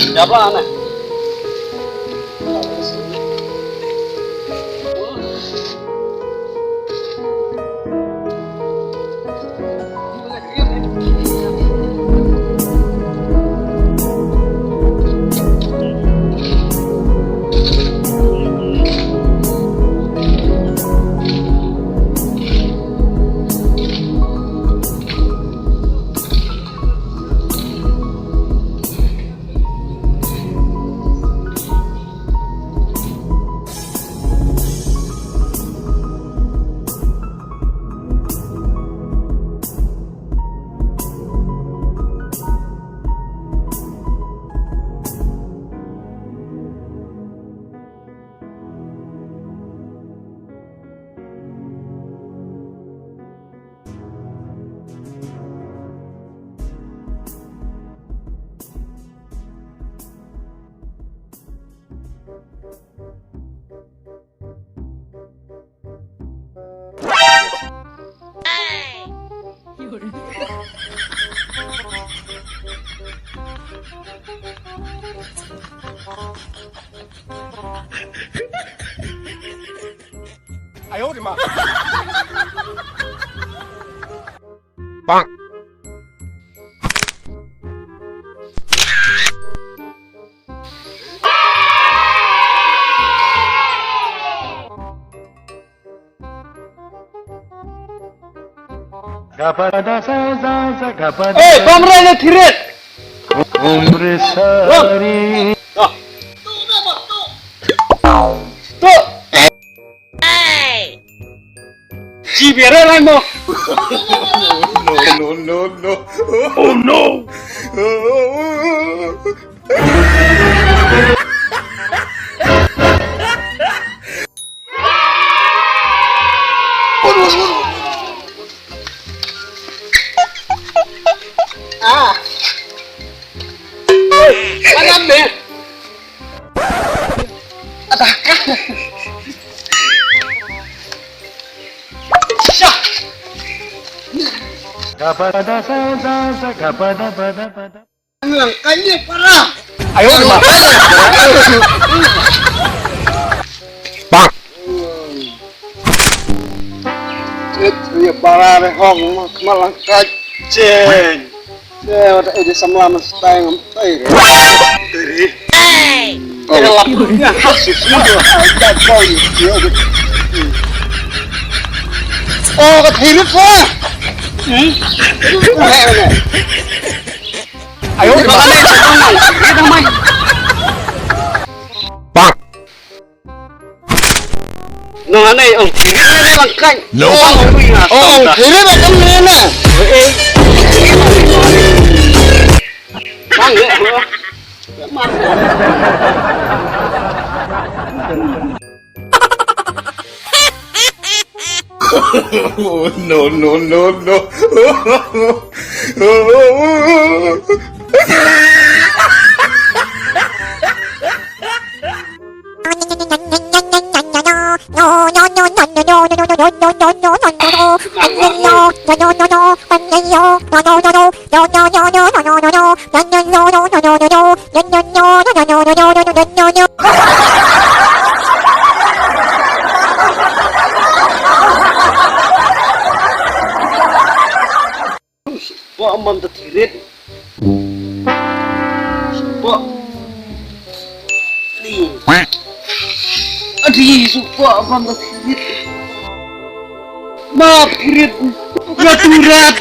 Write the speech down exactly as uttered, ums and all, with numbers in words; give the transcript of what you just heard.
Siapa, Ana? Hey, bam re ne thirit. Umre sari. Tuk. Ji bere lai mo. No, no, no, no. Oh no. Ah. Mana ni? Ada. Syah. Gapada sa sa sa gapada pada pada. Nang kanye para. Ayo, ma. Bang. Rit ye para re hong ma, ma lang ka chen. Che, wata e je samla ma stai ngam tai re. Tiri. Hey. Oh. Ira lap. Ya, hasis. Ya, ya, ya, ya. Oh, ka thiri ko. Hmm? Ko hai ne. Ayo, di mana? Di mana? Bang. Nong anai, ong, kiri na lang kai. No. Ong, ong, ong, kiri na kan ni na. Eh. Bang, eh. No, no, no, no. Sumpah, man, ta thirit. Sumpah. Adi, sumpah, man, ta thirit. Ma thirit. Ya turat.